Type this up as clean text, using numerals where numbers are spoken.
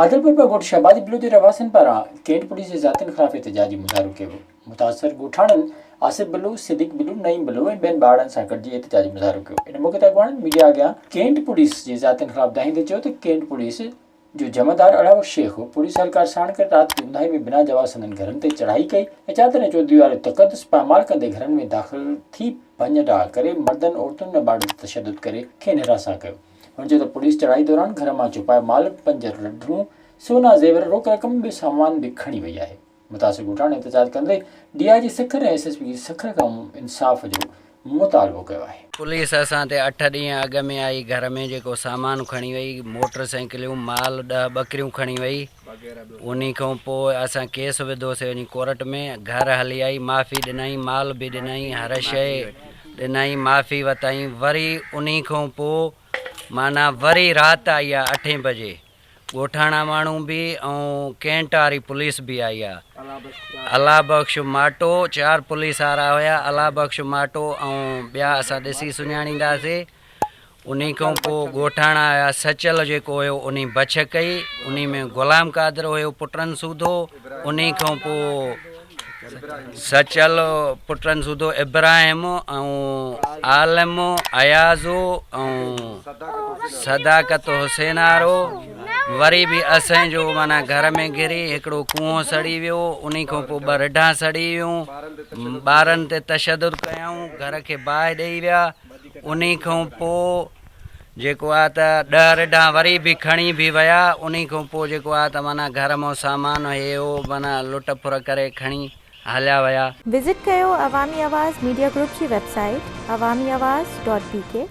عادلپور ۾ ڳوٺ شهباز بلو جي رهواسين پاران ڪينٽ پوليس جي زيادتين خلاف احتجاجي مظاهرو ڪيو ويو. متاثر ڳوٺاڻن آصف بلو، صديق بلو، نعيم بلو ۽ ٻين ٻارڙن سان گڏجي احتجاجي مظاهرو ڪيو. ان موقعي تي اڳواڻن ميڊيا اڳيان ڪينٽ پوليس جي زيادتين خلاف دانهيندي چيو ته ڪينٽ پوليس جو جمعدار اڙاوڪ شيخ پوليس اهلڪار ساڻ ڪري رات جي اونداهي ۾ بنا جواز سندن گهرن تي چڙهائي ڪئي ۽ چادر ۽ چوديواري جو تقدس پائمال ڪندي گهرن ۾ داخل ٿي ڀڃ ڊاهه ڪري مردن، عورتن ۽ ٻارڙن تي تشدد ڪري کين هراسان ڪيو. هن چيو ته پوليس چڙهائي دوران گهر مان چوپايو مال، پنج رڍون، سونا زيور، روڪ رقم ٻيو سامان به کڻي وئي آهي. متاثر ڳوٺاڻن احتجاج ڪندي D I G Sukkur ۽ S S P Sukkur کان انصاف جو مطالبو ڪيو آهي. پوليس اسان تي اٺ ڏينهن اڳ ۾ آئي گهر ۾ جيڪو سامان کڻي وئي موٽر سائيڪليون مال ڏهه ٻڪريون کڻي وئي انهي کان پوء اسان ڪيس وڌوسي وڃي ڪورٽ ۾ گهر هلي آئي معافي ڏنائين مال به ڏنائين هر شئي ڏنائين معافي وتائين وري انهي کان پوء معنيٰ وري رات آئي آ اٺين بجي ڳوٺاڻا ماڻهو به ۽ ڪينٽ واري پوليس به آئي آ الله بخش ماٽو چار پوليس وارا هيا الله بخش ماٽو ۽ ٻيا اسان ڏسي سڃاڻينداسي انهي کان پوء ڳوٺاڻا آيا سچل جيڪو هيو انهي بڇ ڪئي انهي ۾ غلام قادر هيو پٽن سوڌو انهي کان پوء سچل پٽن سوڌو ابراهيم ۽ عالم اياز ۽ صداقت حسين وارو وري به اسين جو معنيٰ گهر ۾ گهري هڪڙو ڪوئو سڙي ويو انهي کان پوء ٻه رڍان سڙي ويون ٻارن تي تشدد ڪيائون گهر کي باهه ڏئي ويا انهي کان پوء جيڪو آ ته ڏهه رڍان وري به کڻي به ويا انهي کان پوء جيڪو آ ته معنيٰ گهر مان سامان هي هو معنيٰ لٽ ڦر ڪري کڻي هليا ويا. وزٽ ڪيو عوامي آواز ميڊيا گروپ جي website Awami Awaz dot B K.